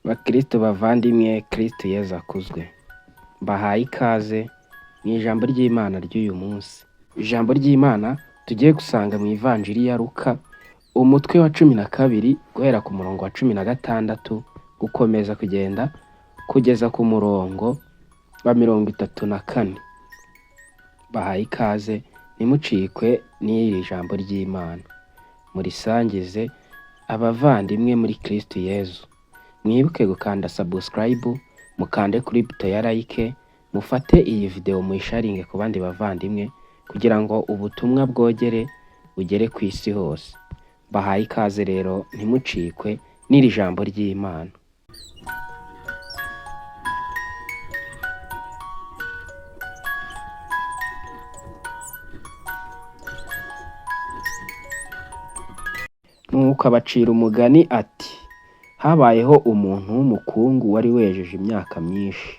Bakristo bavandimwe, Kristo Yezu akuzwe. Mbahaye ikaze mu ijambo ry'Imana ry'uyu munsi. Ijambo ry'Imana tugiye gusanga mu Ivanjiri ya Luka, umutwe wa 12 guhera ku murongo wa 16 gukomeza kugenda kugeza ku murongo wa 34. Mbahaye ikaze, ntimucikwe n'iri jambo ry'Imana. Murisangize abavandimwe muri Kristo Yezu. Mwibuke gukanda subscribe, mukande kuri buto ya like, mufate iyi video muyisharinge ku bandi bavandimwe kugira ngo ubutumwa bwogere bugere ku isi hose. Mbahaye ikaze rero, ntimucikwe n'iri jambo ry'Imana. Nuko abacira umugani ati: habayeho umuntu w'umukungu wari wejeje imyaka myinshi.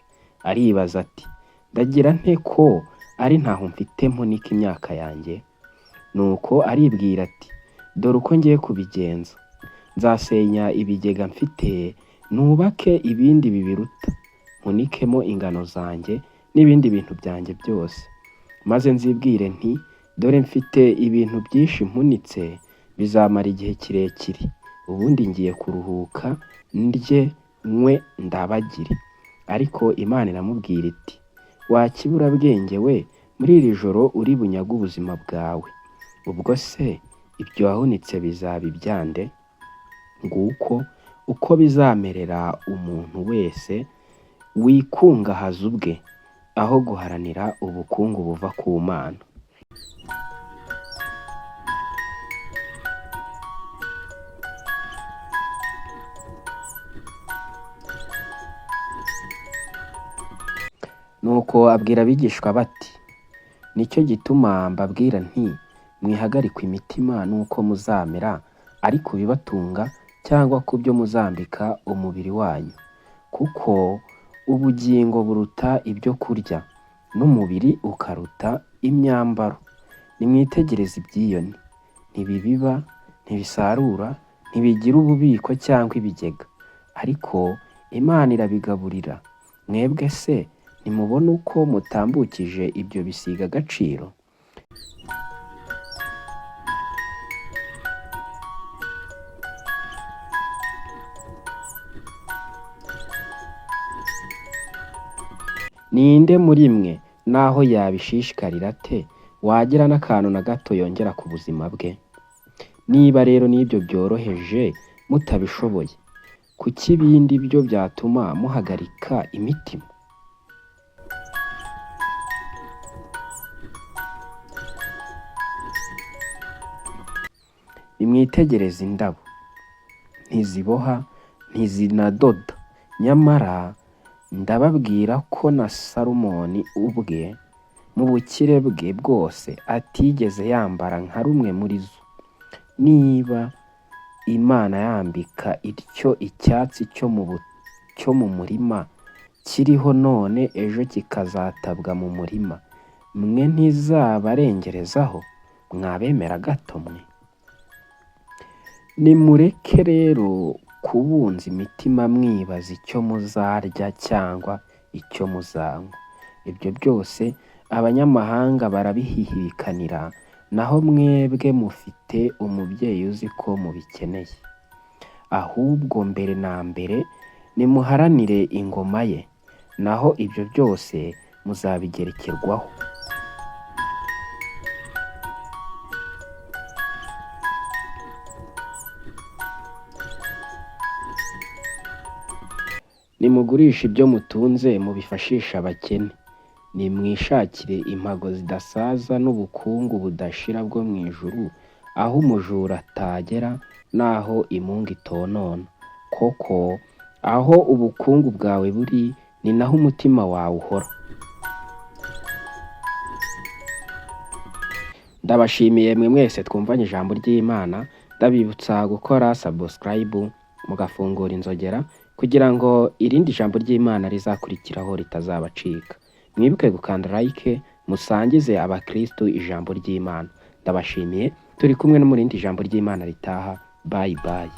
Aribaza ati: ndagira nte ko ari ntaho mfite mpunika imyaka yanjye? Nuko aribwira ati: dore uko ngiye kubigenza. Nzasenya ibigega mfite, nubake ibindi bibiruta, mpunikemo ingano zanjye n'ibindi bintu byanjye byose. Maze nzibwire nti: dore mfite ibintu byinshi mpunitse, bizamara igihe kirekire. Ubundi ngiye kuruhuka, ndye, nywe, ndabagire. Ariko Imana iramubwira iti: wa kiburabwenge we, muri iri joro uri bunyage ubuzima bwawe. Ubwo se ibyo wahunitse bizaba ibyande? Nguko uko bizamerera umuntu wese wikungahaza ubwe, aho guharanira ubukungu buva ku Mana. Nuko abwira abigishwa bati: nicyo gituma mbabwira nti mwihagarikwe imitima n'uko muzamera, ari ku bibatunga cyangwa ku byo muzambika umubiri wanyu. Kuko ubugingo buruta ibyo kurya, n'umubiri ukaruta imyambaro. Nimwitegereze ibyiyoni, ntibibiba, ntibisarura, ntibigira ububiko cyangwa ibigega, ariko Imana irabigaburira. Mwebwe se ntimubona uko mutambukije ibyo bisiga agaciro? Ninde muri mwe naho yabishishikarira ate, wagira n'akantu na gato yongera ku buzima bwe? Niba rero n'ibyo byoroheje mutabishoboye, kuki ibindi byo byatuma muhagarika imitima? Nimwitegereze indabo, ntiziboha, ntizinadoda, nyamara ndababwira ko na Salomoni ubwe mu bukire bwe bwose atigeze yambara nka rumwe muri zo. Niba Imana yambika ityo icyatsi cyo mu murima kiriho none ejo kikazatabwa mu murima, mwe ntizabarengerezaho, mwabemera gato mwe? Nimureke rero kubunza imitima mwibaza icyo muzarya cyangwa icyo muzanywa. Ibyo byose abanyamahanga barabihihibikanira, naho mwebwe mufite umubyeyi uzi ko mubikeneye. Ahubwo mbere na mbere nimuharanire ingoma ye, naho ibyo byose muzabigerekerwaho. Nimugurishe ibyo mutunze mubifashishe abakene. Nimwishakire impago zidasaza n'ubukungu budashira bwo mu ijuru, aho umujura atagera n'aho imungu itonona. Koko aho ubukungu bwawe buri, ni naho umutima wawe uhora. Ndabashimiye mwe mwese twumvanye ijambo ry'Imana, ndabibutsa gukora subscribe mugafungura inzogera kugira ngo irindi jambo ry'Imana rizakurikiraho ritazabacika. Mwibuke gukanda like, musangize abakristu ijambo ry'Imana. Ndabashimiye, turi kumwe no mu rindi jambo ry'Imana ritaha. Bye bye.